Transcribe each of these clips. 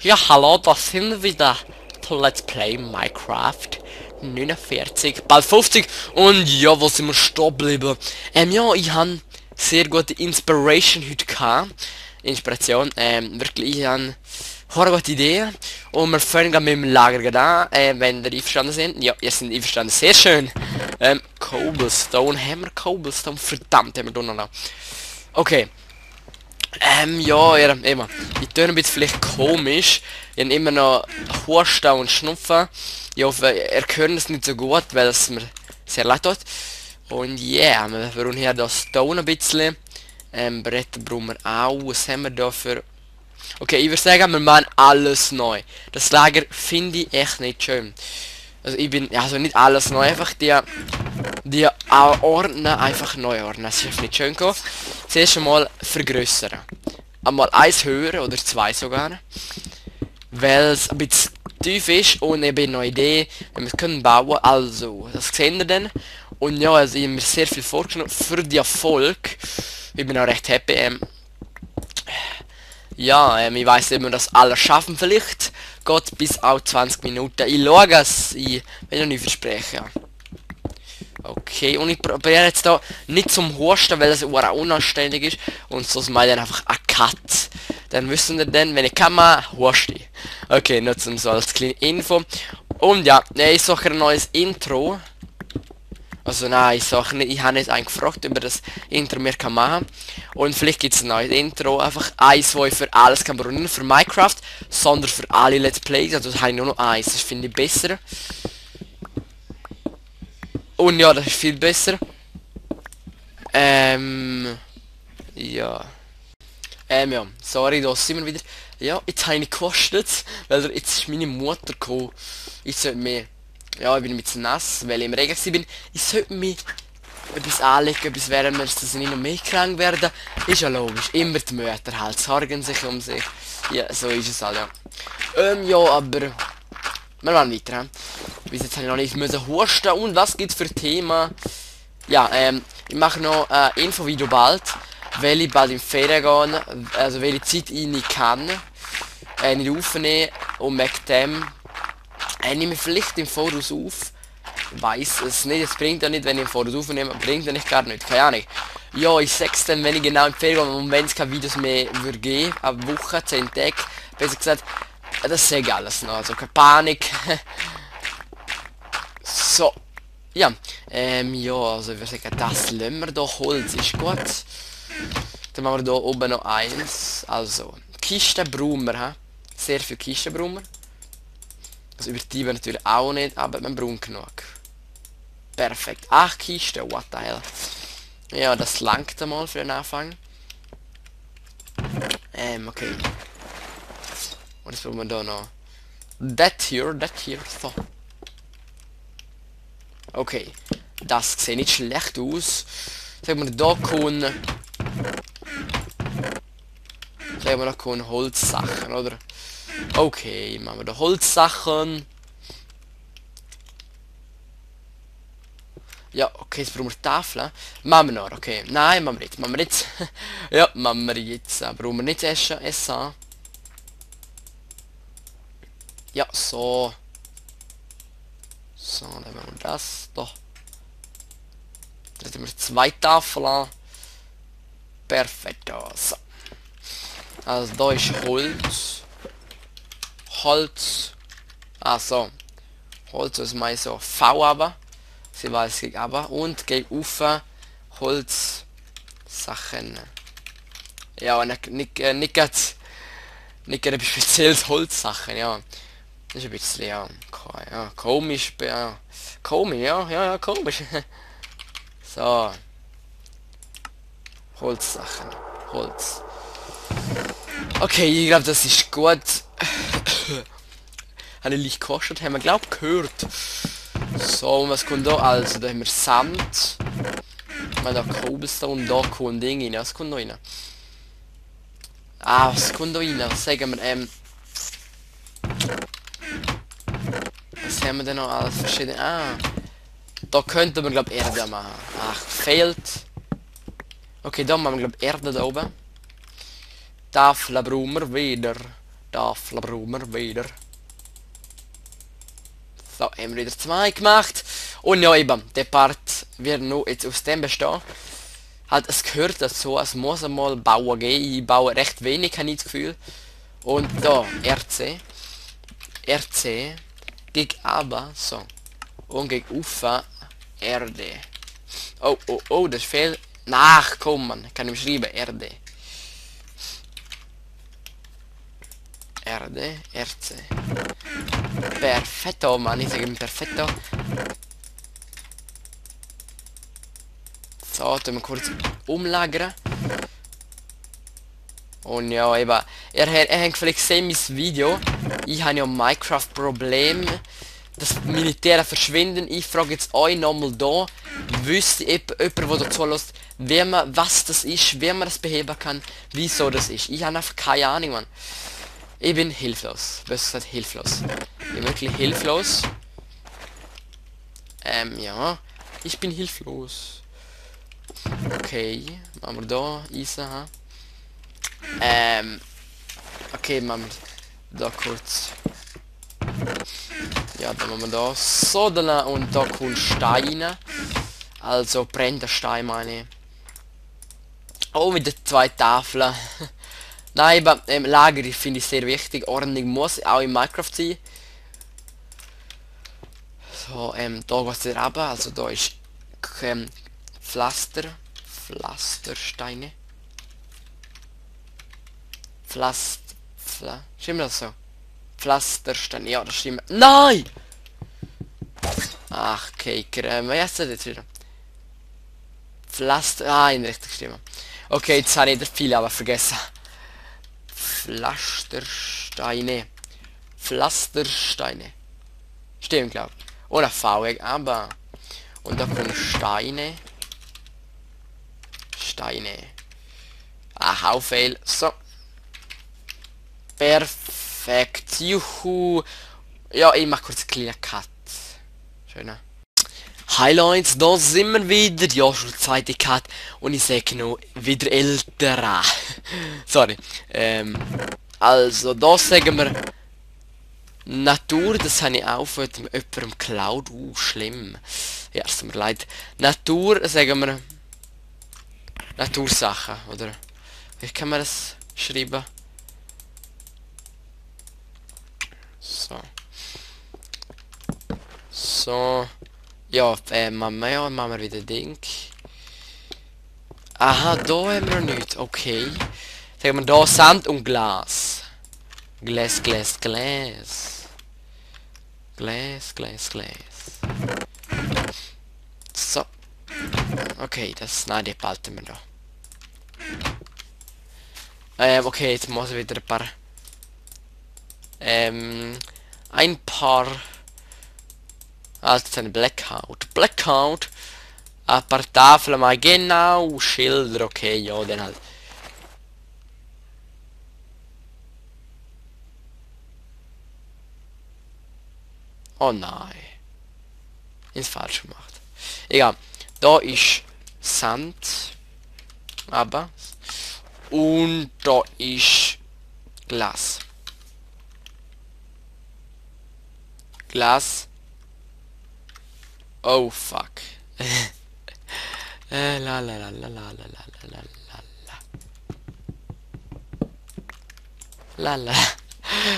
Ja, hallo, da sind wir wieder zu Let's Play Minecraft 49, bald 50 und ja, wo sind wir stehen geblieben? Ja, ich habe sehr gute Inspiration heute gehabt. Inspiration, wirklich, ich habe eine gute Idee und wir fangen gerade mit dem Lager an, wenn ihr einverstanden sind. Ja, ihr seid einverstanden, sehr schön. Cobblestone, haben wir Cobblestone? Verdammt, haben wir da noch. Okay. Ja, immer. Ich tue ein bisschen vielleicht komisch. Ich habe immer noch Husten und Schnupfen. Ich hoffe, ihr hört es nicht so gut, weil es mir sehr leid tut. Und ja, wir brauchen hier das Stone ein bisschen. Bretter brauchen wir auch. Was haben wir da für... Okay, ich würde sagen, wir machen alles neu. Das Lager finde ich echt nicht schön. Also ich bin... Also nicht alles neu, einfach die ordnen einfach neu ordnen. Das ist nicht schön gekommen. Zuerst einmal vergrößern. Einmal eins höher oder zwei sogar. Weil es ein bisschen tief ist und eben eine Idee, wenn wir es können bauen. Also, das sehen wir dann. Und ja, also ich habe mir sehr viel vorgenommen für den Erfolg. Ich bin auch recht happy. Ja, ich weiß nicht, ob wir das alles schaffen vielleicht. Geht bis auch 20 Minuten. Ich schaue es, ich will noch nicht versprechen. Okay, und ich probiere jetzt da nicht zum Husten, weil es auch unanständig ist. Und so mal dann einfach ein Cut. Dann wissen wir dann, wenn ich kann, huste ich. Okay, nur zum so als kleine Info. Und ja, ich suche ein neues Intro. Also nein, ich habe nicht eingefragt, über das Intro mir kann machen. Und vielleicht gibt es ein neues Intro. Einfach eins, wo ich für alles kann brauchen. Nicht für Minecraft, sondern für alle Let's Plays. Also das habe ich nur noch eins. Das finde ich besser. Und ja, das ist viel besser. Ja. Ja, sorry, da sind wir wieder. Ja, jetzt habe ich nicht gekostet, weil jetzt ist meine Mutter gekommen. Ich sollte mir... Ja, ich bin ein bisschen nass, weil ich im Regen bin. Ich sollte mir etwas anlegen, etwas wärmer, dass ich nicht noch mehr krank werde. Ist ja logisch, immer die Mütter halt, sorgen sich um sich. Ja, so ist es halt, ja. Ja, aber... Wir machen weiter, he? Bis jetzt habe ich noch nicht müssen husten. Und was gibt's für Thema? Ja, ich mache noch ein Infovideo bald, weil ich bald in Ferien gehe, also welche Zeit ich nicht kann, nicht aufnehmen und mit dem nehme ich vielleicht im Voraus auf. Weiß es nicht, es bringt ja nicht, wenn ich im Voraus aufnehme, bringt ja nicht gar nicht, keine Ahnung. Ja, ich sag's dann, wenn ich genau in Ferien gehe und wenn es keine Videos mehr würde geben, eine Woche, 10 Tage, besser gesagt, das sage ich alles noch, also keine Panik. So. Ja. Ja, also ich würde sagen, das lassen wir doch. Holz ist gut. Dann machen wir da oben noch eins. Also, Kisten brauchen wir, he? Sehr viele Kisten brauchen wir. Also übertreiben natürlich auch nicht, aber man braucht genug. Perfekt. 8 Kisten, what the hell. Ja, das langt einmal für den Anfang. Okay. Und jetzt brauchen wir da noch. That here, so. Okay, das sieht nicht schlecht aus. Sagen wir da können Holzsachen, oder? Okay, machen wir da Holzsachen. Ja, okay, jetzt brauchen wir Tafeln. Machen wir noch, okay. Nein, machen wir jetzt. Ja, machen wir jetzt. Brauchen wir nicht essen. Ja, so. So, dann machen wir das. Doch. Dann haben wir 2 Tafeln. Perfekt. So. Also da ist Holz. Ah so. Holz ist mal so V aber. Sie weiß ich aber. Und geht auf Holz Sachen. Ja, und nicht etwas spezielles Holzsachen, ja. Das ist ein bisschen, ja, komisch, ja. Komisch, ja, komisch. So. Holzsachen. Holz. Okay, ich glaube, das ist gut. Habe ich leicht gekostet, haben wir, glaube ich, gehört. So, und was kommt da? Also, da haben wir Sand. Wir haben da Cobblestone, da kommt Ding rein. Was kommt da rein? Ah, was kommt da rein? Was sagen wir, was haben wir denn noch alles verschiedene? Ah. Da könnte man glaube Erde machen. Ach, fehlt. Okay, da machen wir glaube Erde da oben. Tafel brauchen wir wieder. Tafel brauchen wir wieder. So, haben wir wieder 2 gemacht. Und ja eben, der Part wird nur jetzt aus dem bestehen. Halt, es gehört dazu, es muss einmal bauen gehen. Ich baue recht wenig, habe ich das Gefühl. Und da, RC. RC. Gegen aber, so. Und gegen Ufer, Erde. Oh, oh, oh, das fehlt. Nach, komm man, kann ich schreiben, Erde. Erde, RC. Perfetto, man, ich sage perfetto. So, tun wir kurz umlagern. Und ja, eben, er hat vielleicht gesehen mein Video. Ich habe ja Minecraft-Problem. Das Militär verschwinden. Ich frage jetzt euch nochmal da. Wüsste jemand, der dazu lässt, was das ist, wie man das beheben kann, wieso das ist. Ich habe einfach keine Ahnung, Mann. Ich bin hilflos. Besser gesagt, hilflos. Ich bin wirklich hilflos. Ja. Ich bin hilflos. Okay. Machen wir da. Isa. Okay, machen wir da kurz. Ja, dann machen wir da Soden und da kommt Steine. Also brennender Stein meine ich. Oh, mit den 2 Tafeln. Nein, aber Lager finde ich sehr wichtig. Ordnung muss auch in Minecraft sein. So, da geht es runter. Also da ist Pflastersteine. Stimmt das so? Pflastersteine, ja, das stimmt. Nein! Ach, Caker, wer ist das jetzt wieder? In richtig Stimme. Okay, jetzt habe ich das viele aber vergessen. Pflastersteine. Pflastersteine. Stimmt, glaube ich. Oder V, aber. Und da kommen Steine. Steine. Ach, Haufehl. So. Perfekt. Juhu. Ja, ich mach kurz einen kleinen Cut. Schöner. Hi Leute, da sind wir wieder. Ja, schon der zweite Cut. Und ich sage noch, wieder älter. Sorry. Also, da sagen wir Natur, das habe ich auch von jemandem geklaut. Schlimm. Ja, es tut mir leid. Natur, sagen wir Natursachen, oder? Wie kann man das schreiben? So. So. Ja, machen wir wieder Ding. Aha, da haben wir nichts. Okay. Sagen wir da Sand und Glas. Glas. So. Okay, nein, die behalten wir da. Okay, jetzt muss ich wieder ein paar also eine Blackout. Ein paar Tafeln mal genau, Schilder, okay, ja, dann halt. Oh nein. Ist falsch gemacht. Egal. Da ist Sand. Aber. Und da ist Glas. Oh fuck. La.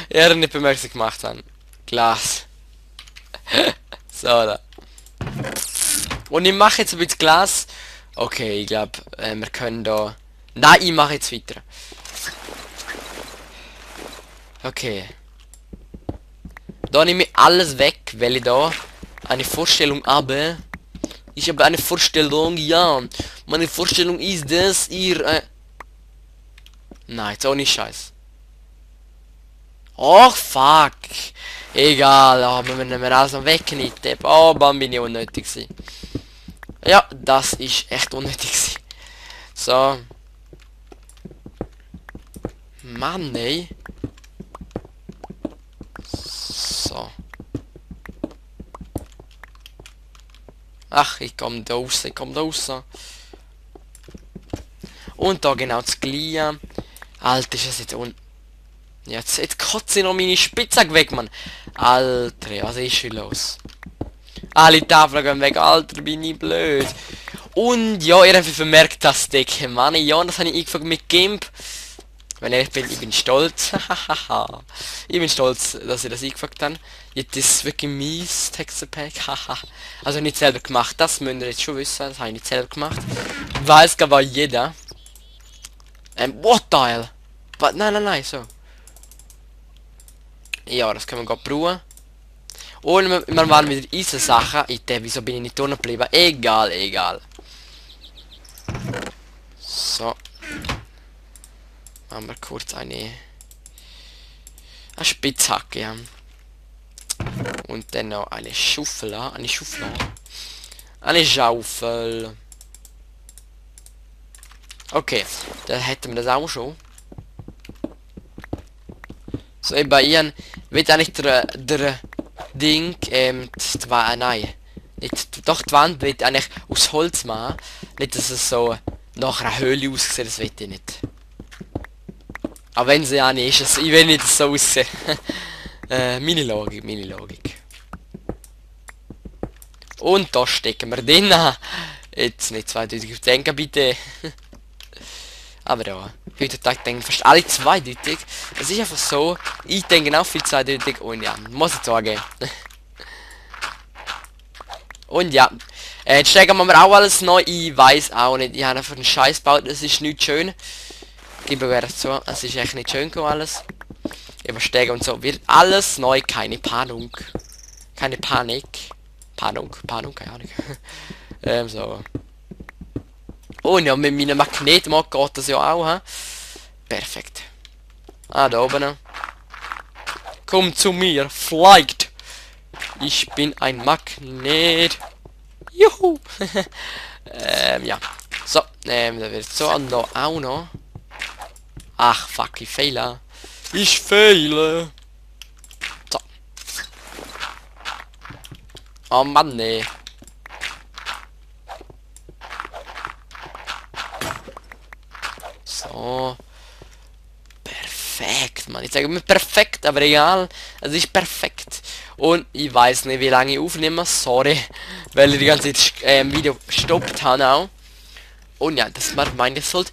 Er hat nicht bemerkt, was ich gemacht habe. Glas. So, da. Und ich mache jetzt ein bisschen Glas. Okay, ich glaube, wir können da... Nein, ich mache jetzt weiter. Okay. Da nehme ich alles weg, weil ich da eine Vorstellung habe. Ich habe eine Vorstellung, ja. Meine Vorstellung ist, dass ihr... Nein, jetzt auch nicht scheiß. Oh, fuck. Egal, aber wenn wir alles noch wegknitten. Oh, dann bin ich unnötig gewesen. Ja, das ist echt unnötig gewesen. So. Mann, ey. So. Ach, ich komm da raus, ich komm da raus. Und da genau das Gleiche. Alter, ist das jetzt jetzt kotze ich noch meine Spitzhacke weg, Mann. Alter, was ist hier los? Alle Tafeln gehen weg, Alter, bin ich blöd. Und ja, ihr habt vermerkt, das Decke, Mann. Ja, das habe ich eingefangen mit GIMP. Wenn ich bin stolz. Ich bin stolz, dass ich das eingefangen habe. Jetzt ist es wirklich mies, Texture Pack. Haha. Also nicht selber gemacht, das müsst ihr jetzt schon wissen. Das habe ich nicht selber gemacht. Weiß aber jeder. What the hell? Nein, so. Ja, das können wir gerade brauchen. Und wir waren wieder diese Sachen. Wieso bin ich nicht drinnen geblieben? Egal. So. Machen wir kurz eine Spitzhacke. Ja. Und dann noch eine Schaufel. Eine Schaufel. Okay, dann hätten wir das auch schon. So, eben bei ihren wird eigentlich der Ding, nein. Nicht, doch die Wand wird eigentlich aus Holz machen. Nicht, dass es so nach einer Höhle aussieht, das will ich nicht. Aber wenn sie ja nicht ist, ich will nicht so aussehen. Meine Logik. Und da stecken wir drin. Jetzt nicht zweideutig denken, bitte. Aber ja, heutzutage denken fast alle zweideutig. Es ist einfach so, ich denke auch viel zweideutig und ja, muss ich sagen. Und ja, jetzt stecken wir auch alles neu. Ich weiß auch nicht, ich habe einfach einen Scheiß gebaut, es ist nicht schön. Gebe mir das zu, es ist echt nicht schön gekommen alles. Übersteigen und so wird alles neu, keine Panik. Keine Panik. Panik, keine Ahnung. So. Und ja, mit meinem Magnetmod geht das ja auch, ha? Perfekt. Da oben. Komm zu mir, fliegt. Ich bin ein Magnet. Juhu. Ja. So, da wird so und da auch noch. Ach, fuck, ich fehle. Ich fehle. So. Oh Mann, nee. So. Perfekt, Mann. Ich sage mir perfekt, aber egal. Es ist perfekt. Und ich weiß nicht, wie lange ich aufnehme. Sorry. Weil ich die ganze Zeit Video gestoppt habe auch. Und ja, das war meine Schuld.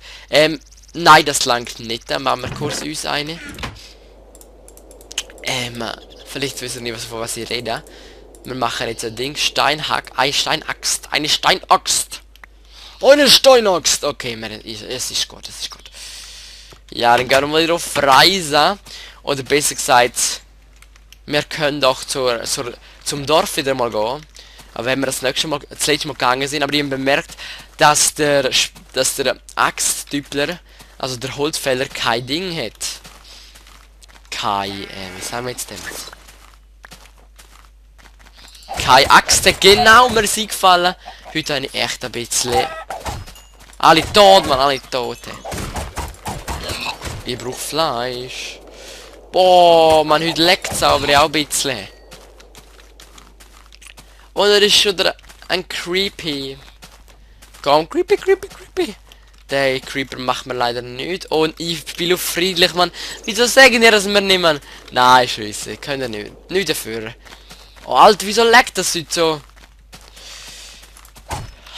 Nein, das langt nicht. Dann machen wir kurz uns eine. Vielleicht wissen wir nicht, von was ich rede. Wir machen jetzt ein Ding. Eine Steinaxt. Eine Steinaxt. Eine Steinaxt. Okay, es ist gut, Ja, dann gehen wir wieder auf Reise. Oder besser gesagt, wir können doch zum Dorf wieder mal gehen. Aber wenn wir das letzte Mal gegangen sind, aber ich habe bemerkt, dass der Axttypler, also der Holzfäller, kein Ding hat. Wie sagen wir jetzt denn? Keine Axt, genau, mir ist eingefallen. Heute habe ich echt ein bisschen... Alle tot, Mann, alle tot. Ich brauche Fleisch. Boah, man, heute leckt es aber auch ein bisschen. Oder ist schon ein Creepy. Komm, Creepy. Der Creeper macht mir leider nicht. Und ich spiele auf friedlich, Mann. Wieso sagen ihr das mir nicht, Mann? Nein, Scheiße, könnt ihr nicht. Nicht dafür. Oh, Alter, wieso leckt das heute so?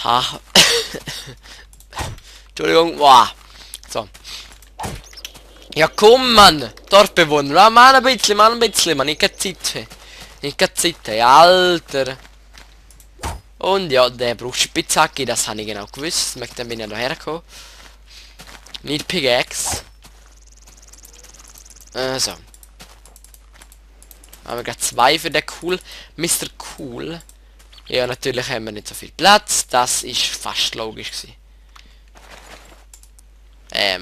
Ha. Entschuldigung, wow. So. Ja, komm, Mann. Dorfbewohner. Ah, Mann, ein bisschen, Mann. Ich kann Zeit. Alter. Und ja, der braucht Spitzhacke, das habe ich genau gewusst. Dann bin ich da hergekommen. Nicht Pickaxe. So. Haben wir gerade zwei für den Mr. Cool. Ja, natürlich haben wir nicht so viel Platz. Das ist fast logisch gewesen.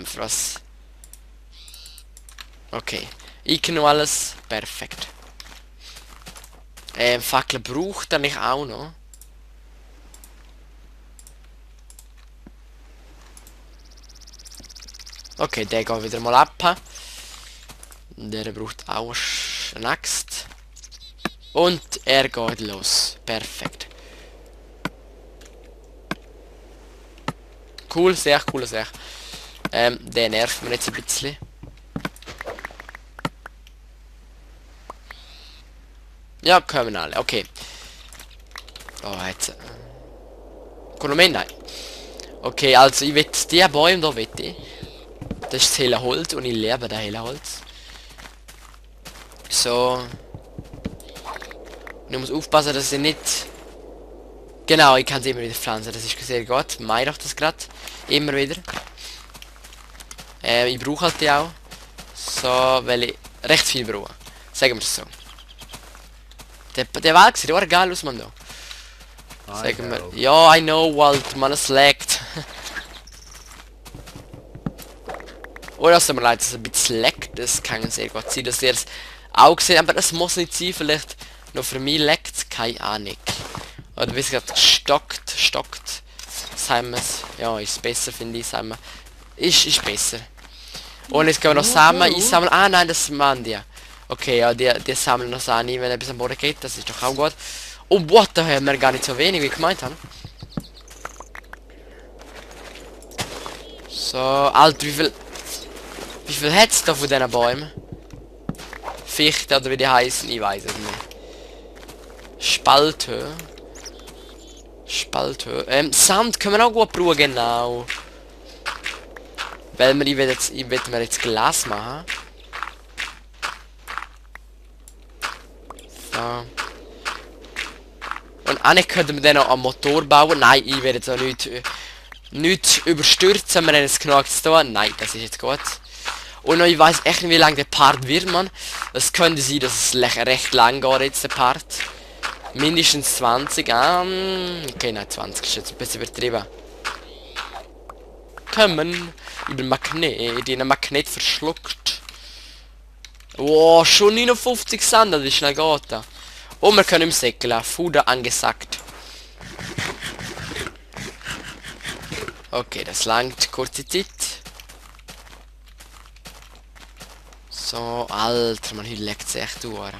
Für was? Okay. Ich kenne alles. Perfekt. Fackel braucht er nicht auch noch. Okay, der geht wieder mal ab. Der braucht auch eine Axt. Und er geht los. Perfekt. Cool, sehr cool, sehr. Der nervt mir jetzt ein bisschen. Ja, kommen alle, okay. Oh, jetzt. Kommt noch mehr? Nein. Okay, also ich will die Bäume da will ich. Das ist das helle Holz und ich liebe das helle Holz. So. Und ich muss aufpassen, dass ich nicht... Genau, ich kann sie immer wieder pflanzen, das ist sehr gut. Mai doch das gerade. Immer wieder. Ich brauche halt die auch. So, weil ich recht viel brauche. Sagen wir es so. Der Wald sieht auch geil aus, man da. Sagen wir. Ja, I know, Wald, man, es laggt. Oder es tut mir leid, dass es ein bisschen laggt. Das kann sehr gut sein, dass ihr es auch seht, aber das muss nicht sein, vielleicht noch für mich laggt es, keine Ahnung. Oder wie es gerade stockt. Sagen wir es. Ja, ist besser, finde ich, sagen wir. Ist besser. Und jetzt können wir noch Samen einsammeln. Ah nein, das machen die. Okay, ja, die sammeln noch Samen ein, wenn er bis am Boden geht. Das ist doch auch gut. Oh, what, da haben wir gar nicht so wenig, wie ich gemeint habe. So, Alter, wie viel hat's da von diesen Bäumen? Fichte oder wie die heißen, ich weiß es nicht. Spalthöhe. Sand können wir auch gut brauchen, genau. Weil ich will mir jetzt Glas machen. So. Und eigentlich könnten wir dann noch einen Motor bauen. Nein, ich werde jetzt auch nicht überstürzen. Wir haben jetzt genug zu tun. Nein, das ist jetzt gut. Und ich weiß echt nicht, wie lang der Part wird, man. Es könnte sein, dass es recht lang geht jetzt, der Part. Mindestens 20. Okay, nein, 20 ist jetzt ein bisschen übertrieben. Kommen. Über Magnet. Die einen Magnet verschluckt. Wow, schon 59 Sand, wie schnell geht da. Und wir können im Säckeln. Fuder angesagt. Okay, das langt. Kurze Zeit. So, Alter, man, hier legt es echt durch.